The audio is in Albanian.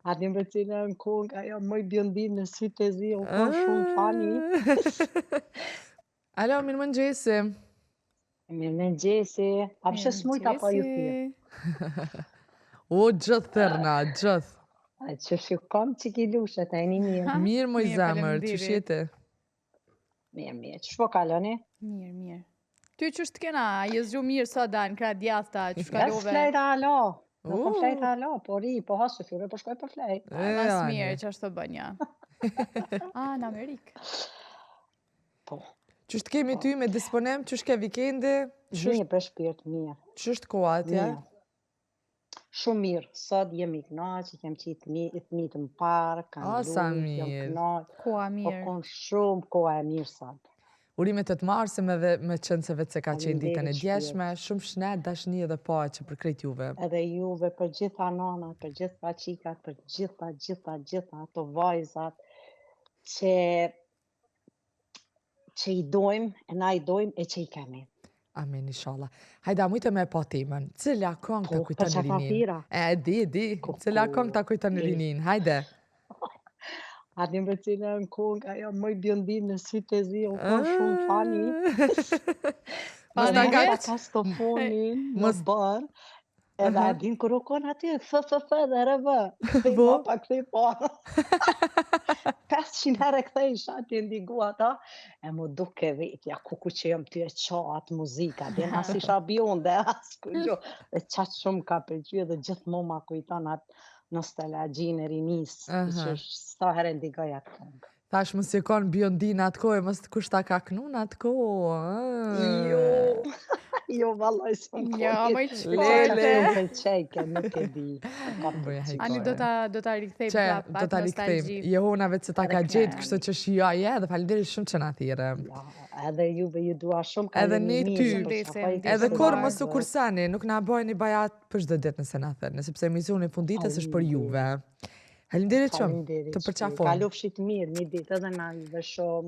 A din për cilën kongë, ajo moj bjondin në sy të zi, u kon shumë funny. Alo, mirë mëngjesi. Mirë mëngjesi. A pse s'mujta pa ju thirr? O, gjithë thirrna, gjithë. A që shikon që ki lushet, a jeni mirë? Mirë, moj zemër, qysh je ti? Mirë, mirë, qysh po kaloni? Mirë, mirë. Ty qysh të kena, je zgju mirë sot da, në krah djathta, qysh kalove? S'flejta hala, nuk kom flejta hala, po ri, po ha syfyr, po shkoj po flej. Mas mirë, që është të bënja. A, në Amerikë. Po. Qysh të kemi ty me disponim, qysh ke vikendi? Mirë, për shpirt, mirë. Qysh është koha atje? Shumë mirë, sot jemi knaq, i kem qitë fmijtë në park, kanë oh, sa lujt, jam knaq. Koha po mirë. Po konë shumë koha e mirë sot. Urime 8 marsin edhe me qenë se vetë se ka qenë ditën e djeshme, shumë shnet, dashni edhe paqe për krejt juve. Edhe juve, për gjitha nanat, për gjitha qikat, për gjitha, gjitha, gjitha ato vajzat, që që i dojmë, e na i dojmë, e që i kemi. Amin, inshallah. Hajde, a mujtë me pa temën? Cila kongë ta po, kujton rinin? E, di, di. Cila kongë ta kujton rinin? Hajde. A din për cilën kongë, ajo moj bjondin në sy të zi, u kon shumë funny. Mos ta ka kastofonin në bar, Edhe a din kur u kon aty, F, F, F dhe R, V. Kthej Po. mapa, kthej po. 500 herë kthejsha aty ndigu ata, e mu duke vetja, kuku që jam ty e qa atë muzika, din as isha bjonde, as kurgjo. Dhe qaq shumë ka pëlqy dhe gjithmonë ma kujton atë nostalgjinë e rinisë, Aha. që është sa herë ndigoj atë këngë. Thash mos je kon bjondin atë kohë, mos kush ta ka knu në atë kohë. Jo, jo, vallaj s'm Jo, kon. më Le, le. Më pëlqejke, nuk e di. Ka Bëj, pëlqy. Ani do ta do ta rikthejmë Që, prap do atë ta rikthejmë. nostalgji. Jehona vetë se ta Edhe ka gjetë, knajani. kështu që shijoje edhe faleminderit shumë që na thirre. Ja, edhe juve ju dua shumë, Edhe kaloni ne mirë, ty. ju përqafoj Edhe të kur mbarë. mos u kurseni, nuk na bëjeni bajat për çdo ditë nëse na thërrni, sepse emisioni i funditës është për juve. Faleminderit shumë. Faleminderit Të shpirt. përqafojmë. Kalofshit mirë, një ditë edhe na juve shumë.